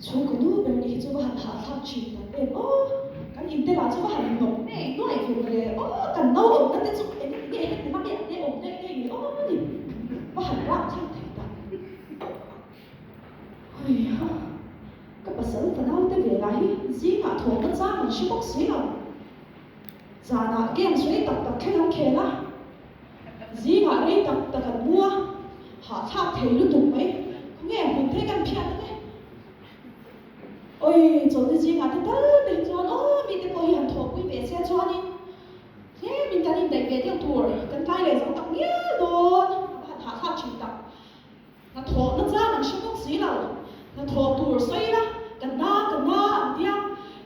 Chhungkaw nu ber nih hi chu va han hahthlak thin tak em aw! Kan inte lah chu va han hnawk ngei nuai ve mawle aw! Kan nauawmna te chu eng nge heti mak e an awm daih daih ni aw ni! Va han rapthlak thei tak! Haiha! Ka pasal fanau te ve lah hi zingah thawhna chang an hre bawk si lo. Zanah games rei tak tak thleng an khel a, zingah rei tak tak an mu a, hahthlak thei lutuk mai. Khawnge hmun phei kan phiat ang e. Awi, chawlhni zingah te tal te hi chuan aw mite pawh hi han thawhpui ve sia chuanin tlemin kan indaih ve deuh tur kan tlai leh zo tak ngial dawn a va han hahthlak thin tak. Hnathawhna chang an hre bawk si lo. Hnathawh tur sawi ila, ka na ka na an tia,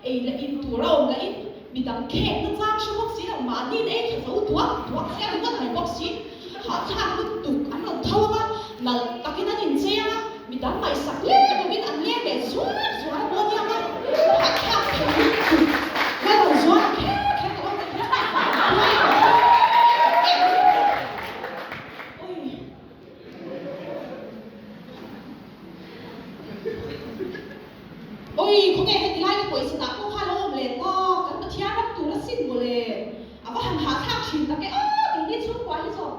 ei leh in tur a awm lahin midang khekna chang hre bawk si lo, mahniin ei tha zo duak duak sia ringawt mai bawk si. Hahthlak lutuk an rawn tho ang a, nalh takin an inchei ang a, midang ngaihsak lek lovin an leng leh zuar zuar a maw nia ang a, hahthlak thei lutuk la lo zuar kher kher ka awm leh hian Oi. Oi, khawnge heti lai ka pawisa dah pawh kha lo awm leh ta, kan Pathian ram tur a sin mawle. A va han hahthlak thin tak e, aw keini chhungkua hi zawk.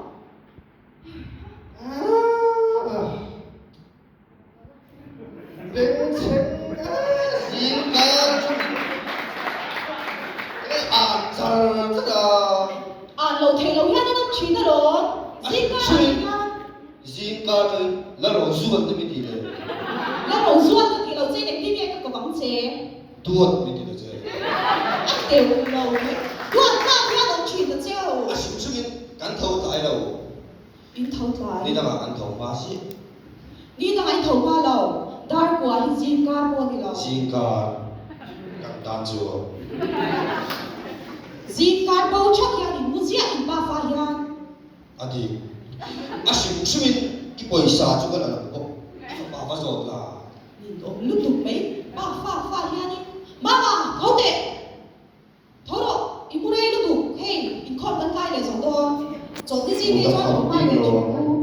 Bengchheng zing kar chu an char char a. An lo theih lo hian an awm thin alawm. Zing kar ah hian. Zing kar chu la ro zuan te mi ti le. La ro zuan ka ti lo che engtin nge ka kawp ang che. Duat mi ti lo che. A teuh lo mai. Duat tlak hian awm thin ta che o. A hrim hrim in kan tho tlai lo. In tho tlai. Ni dangah kan tho hma si. Ni dangah i tho hma lo. Dar kua hi zing kar pawh a ni lo. Zing kar kan tan chu. Zing kar bo thak hian in mu ziah in pa fa hian. A ti. A hrim hrimin i pawisa chu ka la lo bawk. I fapa va zawt la. Nin awm lutuk mai. Pa fa fa hianin, Mama, tho teh! Tho rawh, i mu rei lutuk, hei inkhawm kan tlai leh zo dawn. Chawlhni zing phei chuan haw hmai leh thin ang u.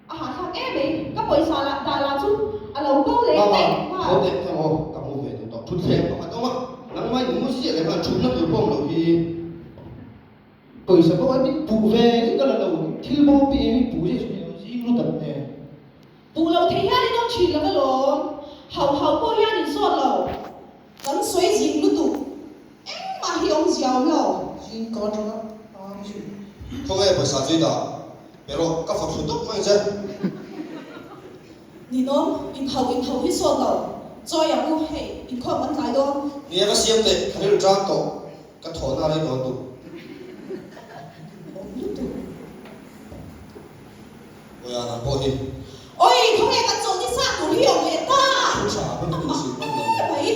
A hahthlak em mai, ka pawisa lah dah lah chu a lo bo leh daih nghal. Tho teh thang aw, ka mu ve duh tawh. Thutthleng pakhat awm a, nangmah in mu ziah leh nghal thutna tur pawh awm loh hi. Pawisa pawh an in puh ve hi ka la lo, thil bo pi em in puh zeh chu ni lo, zing lut an hne. Puh lo thei hian in awm thin lo alawm, hauh hauh pawh hian in zawt lo. Kan sawi zing lutuk, engmah hi awmzia a awm lo. Zing ka atanga ang chu. Khawnge pawisa chu i dah? Pe rawh, ka fak thlu tawp mai che. Ninawm, inhauh inhauh hi sawt lo. Chawi ang u, hei, inkhawm kan tlai dawn. Nia ka siam teh, ka rilru tang tawh, ka thawhna rei dawn duh. Awm lutuk. Awi a nang pawh hi. Awi, khawnge kan chawlh ni sa tur hi awm leh ta! Thu tha hmun A tur mak si hman lo. e mai.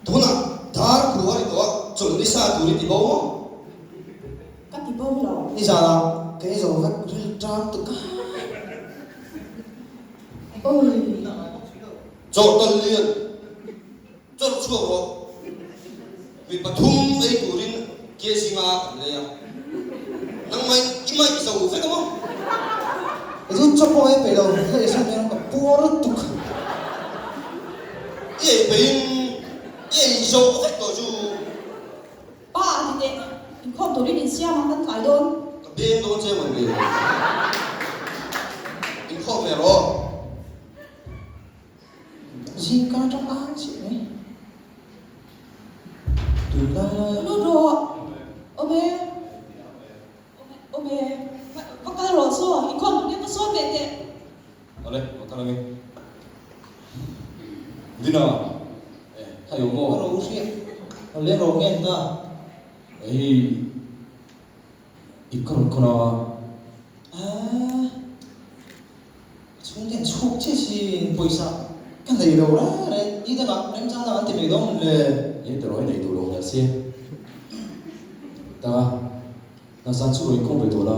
Tunah dar khu a ri tawh a, chawlh ni sa tur i ti bo maw? Ka ti bo lo. Ni zan ah ka ei zo vek ril tang tuk a. Awi. Chawlh tal lian. Chawlh chhuak rawh. Mi pathum ei turin kg nga kan lei a. Nangmah in i maih zo vek a maw? Kei chu chaw pawh ei peih lo, ka ei sawn hian ka puar tuk. I ei peihin i ei zo vek tawh chu. Pa ti teh, inkhawm turin insiam a kan tlai dawn. Ka beng dawn che mawn le. Inkhawm ve rawh. Zing kar atang ang chiah mai. Tui lai lai a. Lut rawh. Awm e. Awm e. Va kal rawh saw. Inkhawm tur hian va sawn ve teh. Awle, va kal ange. Dina, eh, tha yo maw? Ka ro hriat. Ka leng ro ngen ta. Hei, i ka rawn khawn a. Ah. Ka chhungte an chhuk chiah si, pawisa ka nei lo reng reng, ni dangah remchang dang an ti mai dawn le. Ni tawh i nei duh lo hmel si. Taka, Nasan chu rawn inkhawm ve tawh la.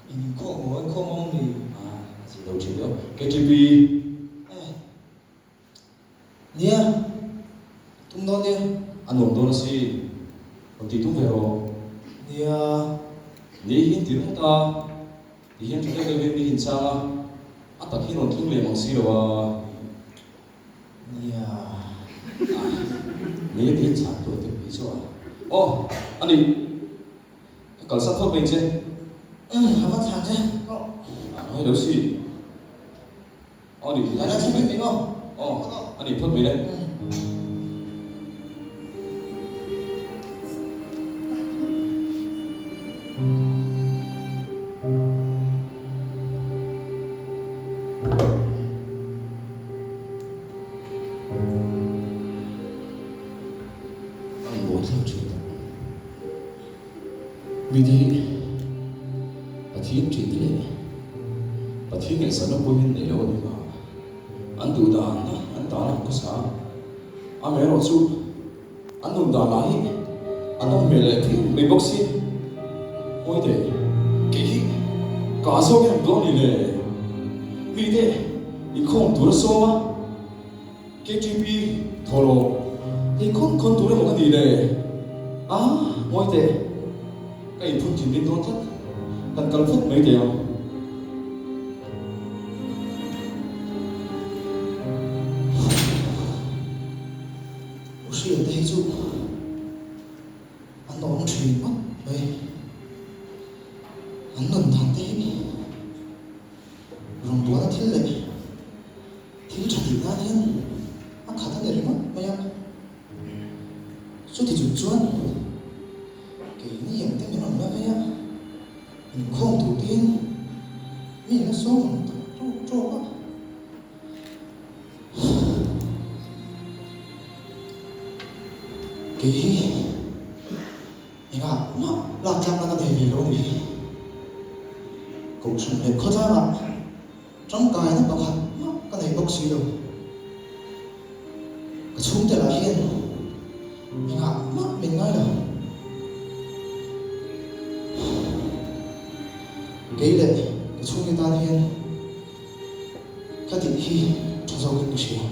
Inkhawm maw, inkhawm awm ni? Ah, a zin lo thin deuh. KTP. Eh, nia, tum dawn nia. A nuam dawn asin, rawn tih tum ve rawh. Nia. Ni hi in ti ringawt a. Ti hian tha deuh deuh hian mi inchang a. A tak hi rawn thleng leh mang si lo a. Nia. Ni a ti chhan tur te phei chu a. Aw, a ni. Ka kalsan phawt mai che. Umm, a va thlan che. Aw. A ngai lo si. Aw ni. Ka la thleng mai maw? Aw, a ni phawt mai le. A inbuai thlak thin tak. Mite hi Pathian tih te leh Pathian ngaihsakna pawhin neih loh a ni a, an duh dan a an tan a khawsa a, amaherawh chu an nun dan lah hi an awm hmel leh phian mai bawk si. Ngawi teh, kei hi ka zawk em dawn ni le? Mite inkhawm tur a sawm a. KTP, Thaw rawh, hei khawn khawn tur emaw ka ni le? A, ngawi teh, ka inphun thinrim dawn tlat, kan kal phawt mai teh ang. U Hriata hi chu an awm thin ngawt mai, an nun dan te hi rawngbawlna thil leh Thil tha tih nan hian a khat a ni ringawt mai a, chuti chung chuan keini ang te min rawn la vei a, inkhawm tur te hian mi la sawm ang tak tawk tawk a. Kei hi engah mah lak tlakna ka nei ve lo a ni hi, Kohhran leh khawtlangah Tangkaina pakhat mah ka nei bawk si lo. Ka chhungte lah hian engah mah min ngai lo. Kei leh ka chhungte tan hian ka tih hi tha zawkin ka hria.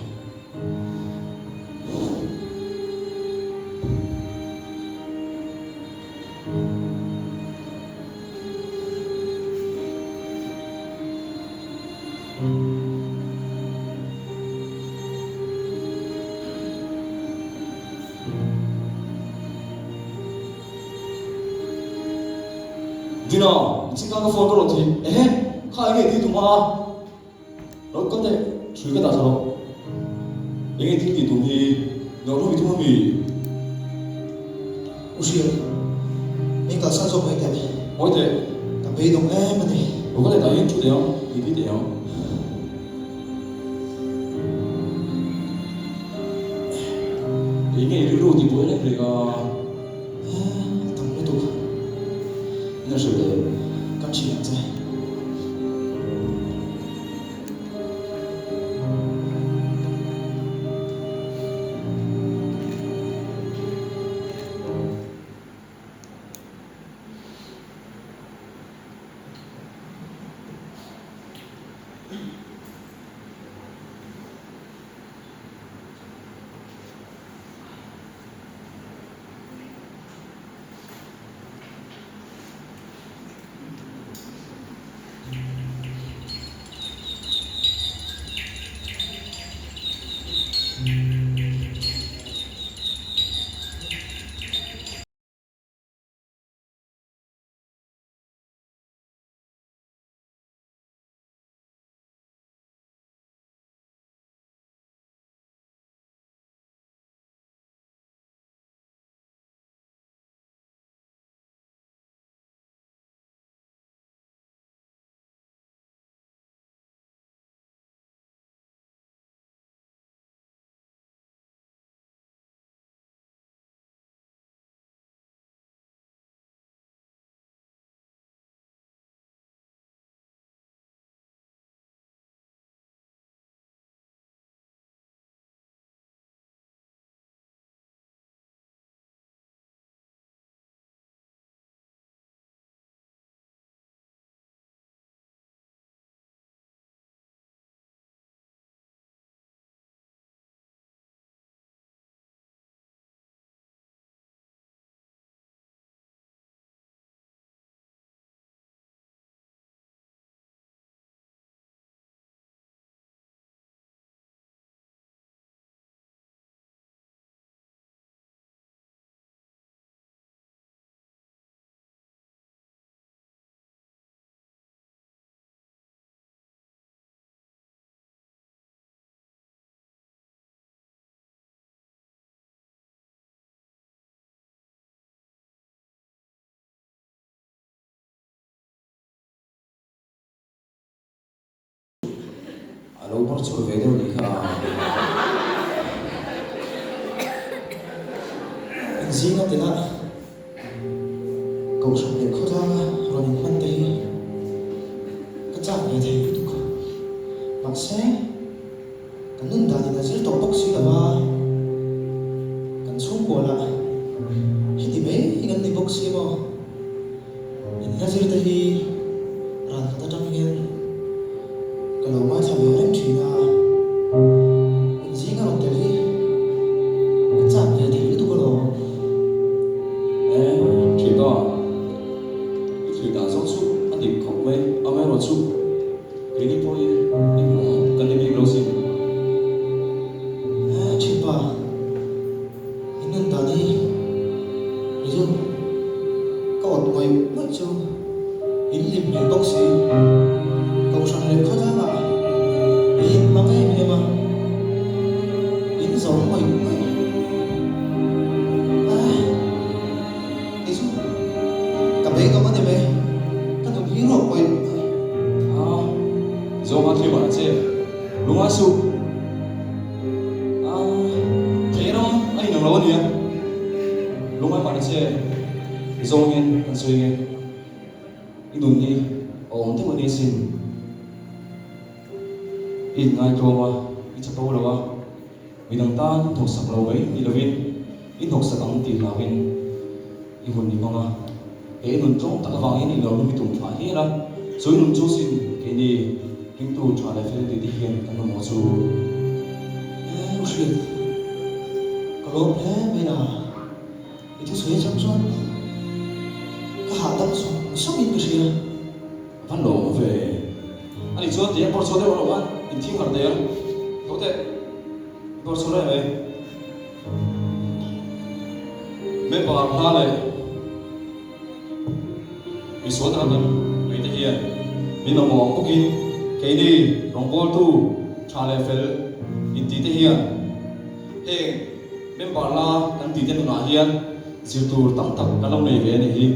Dina, chika ka phone ka rawn thei. Ehe, kha enge tih tum a? Lo kal teh, hrui ka dah tha lo. Enge thil tih tum hi? Nawrh hlawm i tum ami? U Hriat, min kalsan zawk mai teh. Ngawi teh. Ka beidawng em a ni. Lo kal leh tah hian thu teh ang, tih ti teh ang. Enge i rilru tih buai reng reng a? A tam lutuk. Ina hrilh teh. Ka thian che. A lo bawr chhuah ve deuh nih kha a. Inzinga tela Kohhran leh khawtlanga rawn inhman te hi ka chak ve thei lutuk a. Mahse, kan nun danin a zir tawh bawk si lo va, kan chhungkua lah heti mai hi kan ni bawk si maw? Inhla zir te hi ral khat atang hian ka lo ngaithla ve reng thin a, inzing a rawn tel hi ka chak ve thei lutuk alawm. E, thian a, i thlir dan zawng chu a dik khawp mai, amaherawhchu keini pawh hi i hmuh ang kan ni bik lo sin. E, thianpa. I nun dan hi kei chu ka awt ngawih ngawih chu in hlim hmel bawk si. Kohhran leh khawtlangah i inhmang em em a, in zawm ngawih ngawih. Ai, kei chu ka beidawng a ni mai, ka nun hi ruak pawih ngawih. A, zawnga thil a che, lunga suh. A, thei ram a inang lo a nia. Lungai mah ni che, zawng hian kan sawi nge. I nun hi a awm deuh a nia sin. I inngai tlawm a, i chapo lo a, midang tan hnawksak lo mai ni lovin i hnawksak ang tih hlauhin i hun i hmang a. He i nun tlawm tak avangin i lo lum i tum thlah hial a, chu i nun chu sin keini ringtu tha leh fel tih te hian kan mamawh chu. E u hriat, ka lawm hle mai a, i thusawi atang chuan ka hahdam sawng sawngin ka hria. A van lawm ve. Ani chuan ti a bawr chhuah deuh erawh khan inthing harh teh ang. Tho teh, i bawr chhuah reng mai. Member hla leh misual taka kan ngaih te hian min mamawh ang bawkin keini rawngbawltu tha leh fel inti te hian heng member hla kan tih te nunah hian zir tur tam tak kan lo nei ve a nih hi.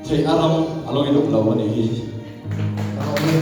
Theih a ram a lo inawm lo a nih hi. Ka lawm e.